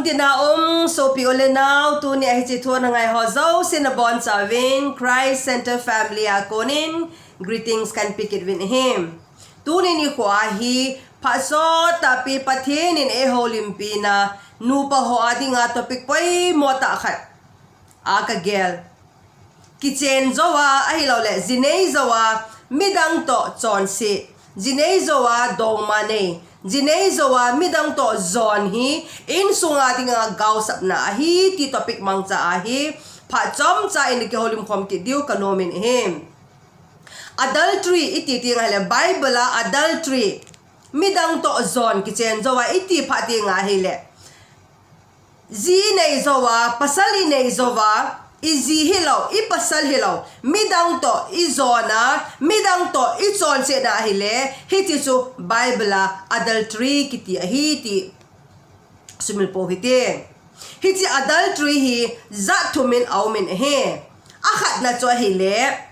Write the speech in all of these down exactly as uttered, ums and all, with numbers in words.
Tina um, sopi u le nau, tuni a hiche thu ana ngai ho jouse nabonchauvin Christ Center Family a konin greetings kahin pe kit uvin ahi. Tuni nikho hi phat sot tahpi Pathen in eihoulimpi na, nupa ho a dinga topic poimo tah khat a kagel. Kichen jouva, ahilouleh jinei jouva midang toh chonse, jinei jouva dongma nei, jinei jouva midang toh jon hi insunga dinga gaosapna ahi ti topic mangcha ahi. Phat chomcha in kihoulim khom kit diu kanom in ahi. Adultery iti teng ahile, Bible a adultery, midang toh jon kichen jouva iti phat teng ahile, ji nei jouva, pasal inei jouva, iji hilou, ipasal hilou, midang toh ijona, midang toh ichonsetna ahile, hiche chu Bible a adultery kiti ahi ti sumil pou hite. Hiche adultery hi jat thum in aum in ahi. Akhatna chu ahile,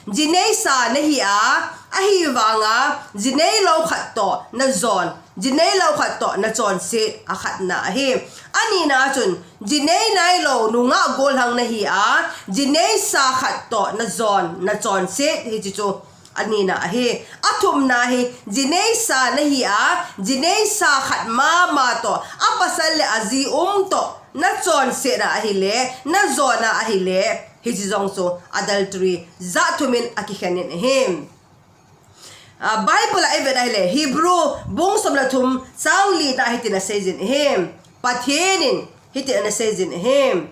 jineisa nahi a, ahivanga jineilou khat toh najon, jineilou khat toh nachonset, akhatna ahi. Anina a chun, jinei nailou nungah gollhang nahi a, jineisa khat toh najon, nachonset, hiche chu anina ahi. Athumna hi, jineisa nahi a, jineisa khat mama toh, apasal le aji um toh nachonsetna ahile, najona ahile, hiche jong chu adultery jat thum in akikhen in ahi. Ah, Bible a ivet ahile, Hebrew bung som le thum chang lina hitin aseijin ahi. Pathen in hitin aseijin ahi.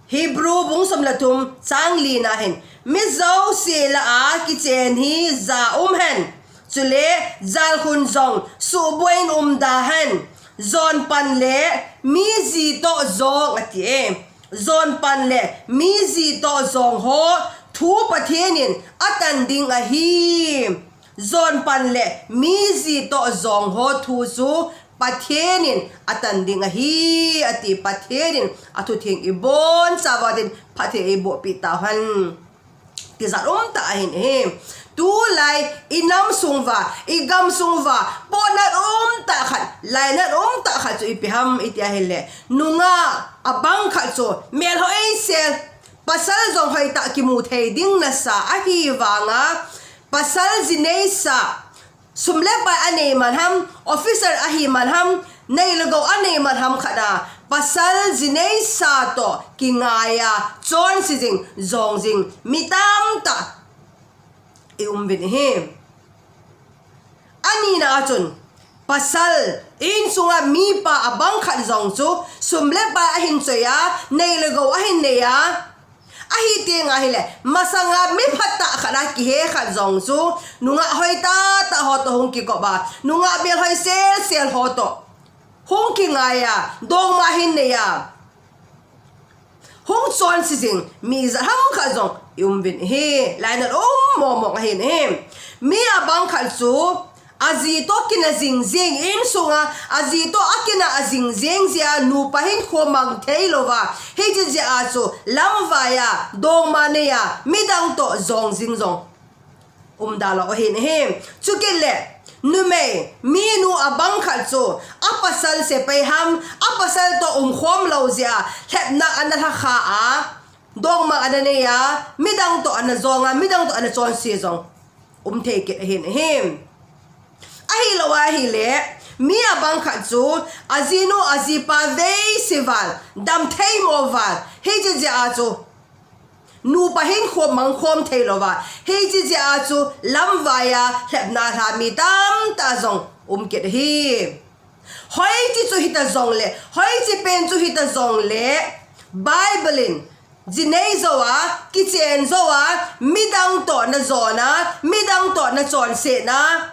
Hebrew bung som le thum chang lina hin, mi jouse lah a kichen hi ja um hen, chule jalkhun jong suhboh in umda hen, jonpan le mi ji toh jong ati e. Jonpan le mi ji toh jong ho thu Pathen in atan ding ahi. Jonpan le mi ji toh jong ho thu chu Pathen in atan ding ahi, ati. Pathen in athutheng ibonchauva din phatthei eibohpeh tauhen. Tijat umtah ahin ahi. Tulai inam sung uva, igam sung uva, pohnat umtah khat, lainat umtah khat chu ipi ham iti ahile, nungah abang khat chu melhoisel, pasal jong hoitah kimu thei ding nasa ahivanga, pasal jineisa, sum le pai anei man ham, officer ahi man ham, nei le gou anei man ham khat a, pasal jineisa toh kingai a, chonse jing, jong jing mi tamtah ium uvin ahi. Anina a chun, pasal, insunga mipa abang khat jong chu sum le pai ahin choi a, nei le gou ahin nei a, ahi teng ahile, masanga mi phatah khat a kihe khat jong chu, nungah hoitah tah ho toh hung kikop a, nungah melhoi sel sel ho toh hung kingai a, dongma ahin nei a, hung chonse jing mi ijat ham khat jong ium uvin ahi. Lainat um mong mong ahin ahi. Mi abang khat chu, aji toh kinah jing jeng, insunga aji toh akinah jing jeng jeh a nupa hinkho mang thei louva, hiche jeh a chu lamvai a, dongma nei a, midang toh jong jing jong umda lou ahin ahi. Chukit le, numei, minu abang khat chu, apasal sepai ham, apasal toh umkhom lou jeh a, lhepna ana lhakha a, dongma ana nei a, midang toh ana jong a, midang toh ana chonse jong um thei kit ahin ahi. Ahilou ahile, mi abang khat chu, ajinu, ajipa veise val, damtheimo val, hiche jeh a chu, nupa hinkho mangkhom thei louva, hiche jeh a chu lamvai a lhepna lha mi tamtah jong um kit ahi. Hoiche chu hita jongle, hoiche pen chu hita jongle, Bible in, jinei jouva, kichen jouva, midang toh najona, midang toh nachonsetna,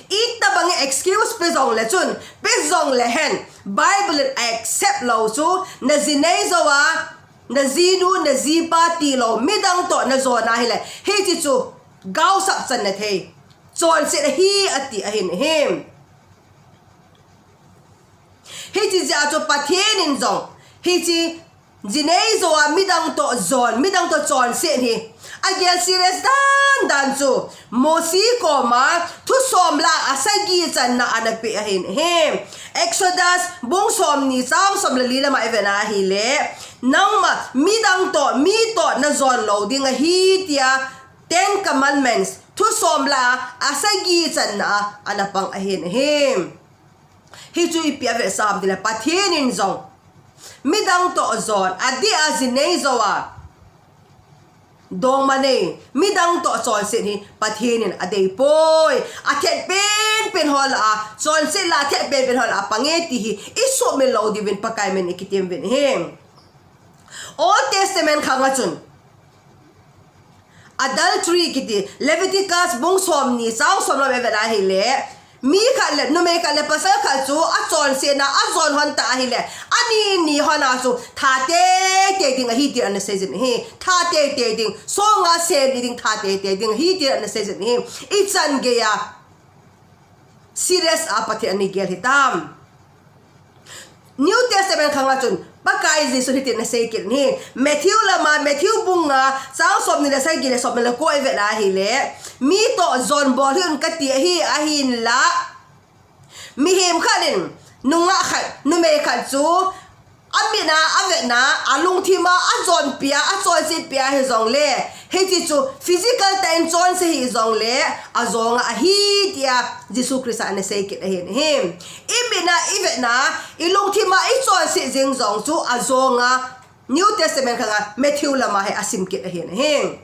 itobang in excuse pe jongle chun, pe jongle hen, Bible in accept lou chu, najinei jouva, najinu, najipa tilou, midang toh najona ahile, hiche chu gaosap channa thei, chonset ahi ati ahin ahi. Hiche jeh a chu Pathen in jong, hiche Jinei jou a midang toh jon, midang toh chonset hi agel serious dan dan chu Mosi koma thusom lah a asagi channa ana pe ahin ahi. Exodus bung somni chang somleli lama ivet na ahile, nangma midang toh, mi toh najon lou ding ahi tia Ten Commandments thusom lah a asagi channa a ana pang ahin ahi. Hichu ipi avetsah ham tile, Pathen in jong midang toh jon, adeh a jinei jou a dongma nei, midang toh chonset hi Pathen in adei poi. Athet penpen ho lah a, chonset lah a thet penpen ho lah a pang e ti hi isuhmil lou diuvin Pakai min in ikitem uvin ahi. Old Testament khang a chun adultery kiti, Leviticus bung somni chang som lama ivet na ahile, mi khat le, numei khat le pasal khat chu achonsetna ajon hon ta ahile, ani ni hon a chu that teitei ding ahi tia ana seijin ahi. That teitei ding, songa sem ding that teitei ding ahi tia ana seijin ahi. Ichan geiya serious a Pathen in ana gel hitam. New Testament khang a chun Pakai Jesu hitin ana seikit in ahi. Matthew lama, Matthew bung nga chang somni le sagi le somni le ko ivet na ahile, mi toh jon bol hih un kati ahi, ahinlah mihem khat in nungah khat, numei khat chu amit na, avet na, alungthim a ajonpi a, achonsetpi a hijongle, hiche chu physical tah in chonse hijongle, ajonga ahi tia Jesu Christa ana seikit ahin ahi. Amit na, ivet na, ilungthim a ichonset jeng jong chu ajonga, New Testament khang a Matthew lama hi asimkit ahin ahi.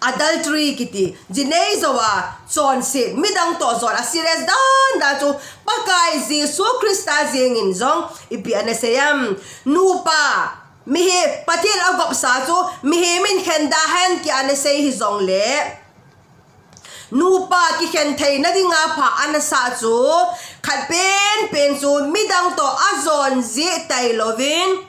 Adultery kiti, jinei jou a chonset, midang toh jon a serious dan dan chu Pakai Jesu Christa jeng in jong ipi ana sei ham? Nupa, mihem, Pathen agopsa chu mihem in khen da hen tia ana sei hijongle, nupa kikhen theina dinga pha ana sah chu khat penpen chu midang toh ajon jeh tailouvin,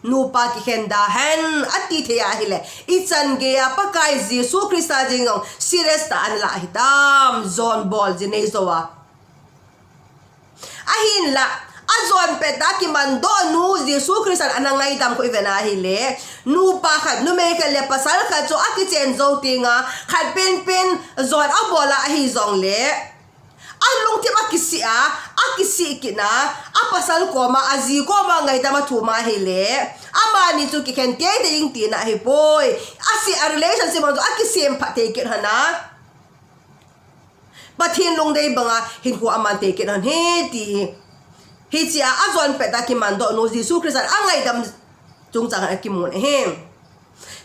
nupa kikhen da hen ati thei ahile, ichan geiya Pakai Jesu Christa jeng jong serious tah a ana lah hitam, jon bol jinei jou a. Ahinlah, ajon pet a kimandoh nu Jesu Christa in ana ngaidam khu ivet na ahile, nupa khat, numei khat le pasal khat chu akichen jou tenga, khat penpen jon abol a ahijongle, alungthim akisih a, akisih kit na, apasal koma, aji koma ngaidam athum ahile, amani chu kikhen teitei ding tina ahipoi. Asih a relationship ho chu akisem phat thei kit hon a, Pathen lungdei banga hinkho aman thei kit hon ahi ti hi, hiche a ajon pet a kimandoh nu Jesu Christa in angaidam chungchang a kimun ahi.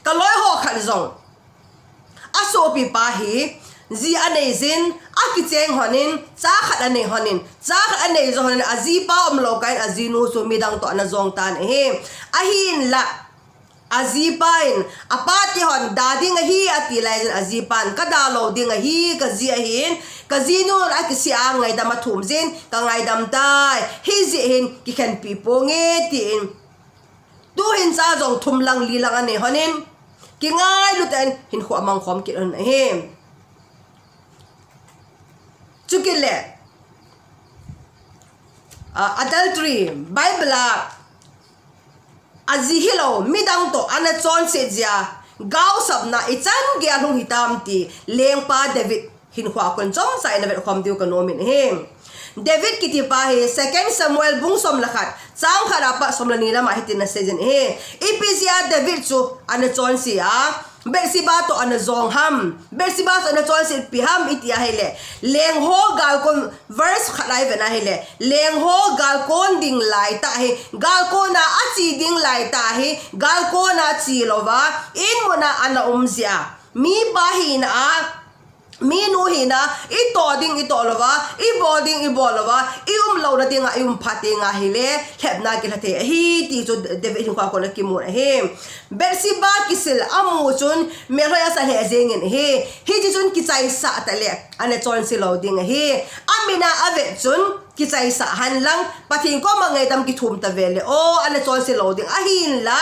Kaloi ho khat jong, asopipa hi ji anei jin, akicheng hon in, cha khat anei hon in, cha khat anei jou hon in, ajipa umlou kah in ajinu chu midang toh ana jong tan ahi. Ahinlah, ajipa in, apa te hon da ding ahi ati laijin, ajipan kada lou ding ahi, kaji ahin, kajinu in akisih a ngaidam athum jin, kangaidam tai, hijeh hin kikhenpi ponge tin, tuhin cha jong thum lang li lang anei hon in, kingailu tah in hinkho amang khom kit hon ahi. Chukit le, adultery, Bible a, aji hilou midang toh ana chonset jeh a gaosapna ichan geiya lhung hitam ti lengpa David hinkho a kon chomcha in ana vetkhom diu kanom in ahi. David kitipa hi Second Samuel bung som le khat, chang khat apat som le ni lama hitin ana seijin ahi. Ipi jeh a David chu ana chonse a, Bathsheba toh ana jong ham, Bathsheba chu ana chonsetpi ham iti ahile, lengho galkon, verse khat a ivet na ahile, lengho galkon ding laitah hi, galkon a ache ding laitah hi, galkon a che louva, inmun a ana um jeh a, mipa hina a, minu hina, itoh ding itoh louva, ibol ding ibol louva, ium louna dinga ium phat tenga ahile, lhepna kilha thei ahi ti chu David hinkho a kon akimun ahi. Bathsheba kisil amu chun melhoi asa lheh jengin ahi. Hiche chun kichaisah tah le ana chonse lou ding ahi. Amin a avet chun kichaisah henlang, Pathen koma ngaidam kithum tave le, o, ana chonset lou ding. Ahinla,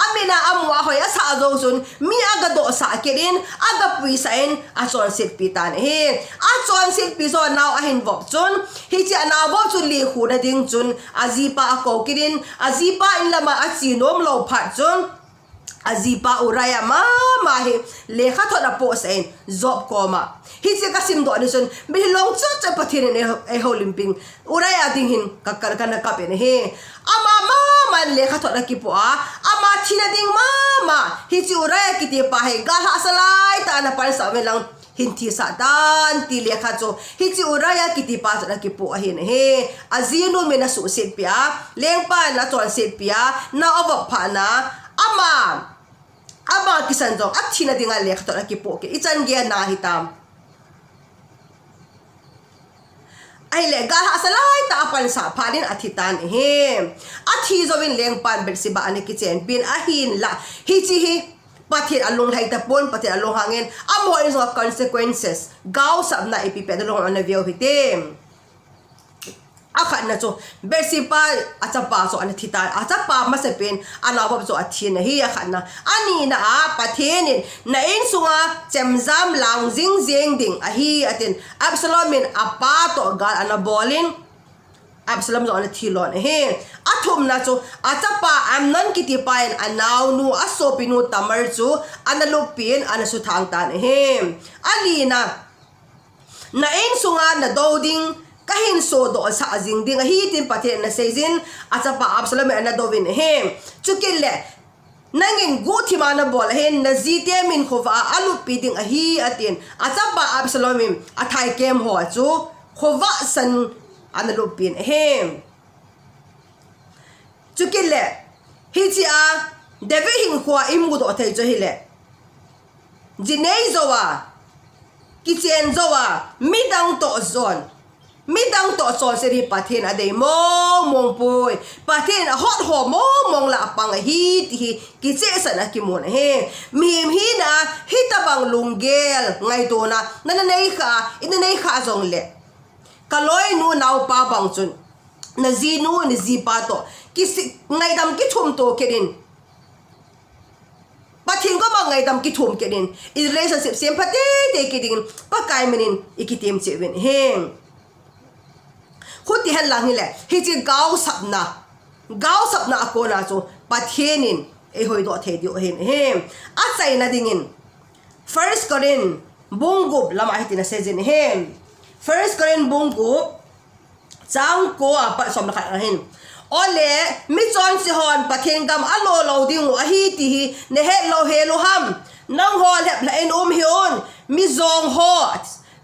amin a amu a hoi asah jou chun, mi agadohsah kit in, agapuisah in, achonsetpi tan ahi. Achonsetpi jou a nao ahin vop chun, hiche anao vop chu lekhu na ding chun, ajipa akou kit in, ajipa in lama ache nom lou phat chun, ajipa Uriah mama hi lekhathot apohsah in Joab koma. Hiche kasimdoh ni chun, mitlhi lungchot chot Pathen in ei, eihoulimpin, Uriah ding hin ka, ka, kana kap in ahi. Ama mama in lekhathot akipoh a, ama thina ding mama, hiche Uriah kitipa hi gal hahsa laitah a ana pansah uvin lang, hin thisah tan ti lekha chu hiche Uriah kitipa chun akipoh ahin ahi. Ajinu min asuhsetpi a, lengpan achonsetpi a, nao avop phat na, ama, ama kisan jong athina dinga lekhathot akipoh kit. Ichan gei na hitam. Ahile, gal hahsa laitah a apansah phat in athi tan ahi. Athi jouvin lengpan Bathsheba ana kichenpin ahinla, hiche hi Pathen alunglhai tapon, Pathen alunghang in, amaho in jong consequences, gaosapna ipi pen alunghang ana veu hite. Akhatna chu, Bathsheba achapa chu ana thi tan, achapa masapen, anao vop chu athi na hi akhatna. Anina a, Pathen in, na insunga chemjam lang jingjing ding ahi, atin, Absalom in apa toh gal ana bol in, Absalom jong ana thi lon ahi. Athumna chu, achapa Amnon kitipa in anaonu, asopinu Tamar chu ana luppi in ana suthang tan ahi. Alina, na insunga nadou ding, kahin sodohsah jing ding ahi, tin Pathen in ana seijin, achapa Absalom in ana douvin ahi. Chukit le, nangin guhthima nabol ahin, najite min khovah a aluppi ding ahi, atin. Achapa Absalom in athaikem ho chu khovah san ana luppin ahi. Chukit le, hiche a David hinkhoa imudoh thei chu hile, jinei jouva, kichen jouva, midang toh jon, midang toh chonset hi Pathen adei mong mong poi. Pathen ahot ho mong mong lah a apang ahi, ti hi kichehsahna kimun ahi. Mihem hina, hitobang lunggel ngaitona nana nei kha, ina nei kha jongle, kaloinu naopa bang chun, najinu, najipa toh kisi, ngaidam kithum to kit in, Pathen koma ngaidam kithum kit in, i relationship sempha teitei kit dingin Pakai min in ikitem cheh uvin ahi. Khuti henlang hile, hiche gaosapna, gaosapna a kona chu Pathen in eihoidoh thei diu ahin ahi. Achaina dingin, First Corinth bung gup lama hitin aseijin ahi. First Corinth bung gup, chang ko a pat som le khat ahin. Ole, michonse hon Pathen gam alo lou diu ahi ti hi nahet lou hel u ham? Nangho lheplhah in um hih un. Mijong ho,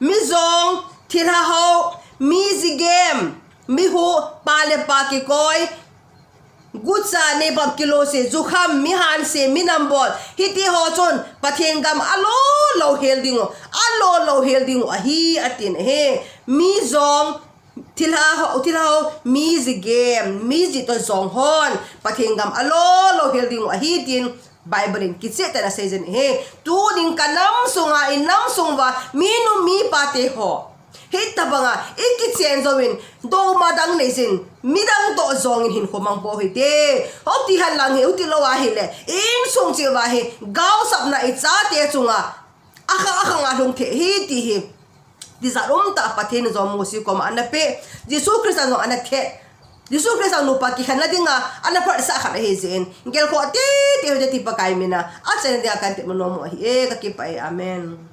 mijong, thilha ho, mi jigem, mihuh, pa le pa kikoi, gucha, neibam kilose, jukham, mihanse, minambol, hiti ho chun Pathen gam alo lou hel diu, alo lou hel diu ahi, atin ahi. Mijong, thilha ho, thilha ho, mi jigem, mi ji toh jong hon Pathen gam alo lou hel diu ahi, tin Bible in kicheh tah in aseijin ahi. Tunin kanam sunga, inam sung uva, minu mipa te ho, hitobanga ikichen jouvin, douma dang neijin, midang toh jongin hinkho mang pou hite. Hiti henlang hi, hiti lou ahile, insung cheh uva hi gaosapna ichate chunga akhang akhang a lhung thei ahi ti hi tijat umtah Pathen in jong Mose koma ana pe, Jesu Christa jong ana the, Jesu Christa nupa kikhenna dinga ana phatsah khat ahi jeh in, gelkhoh teitei u hite ti Pakai min a, achaina dinga kahin tepna nom u ahi e, kakipah e, amen.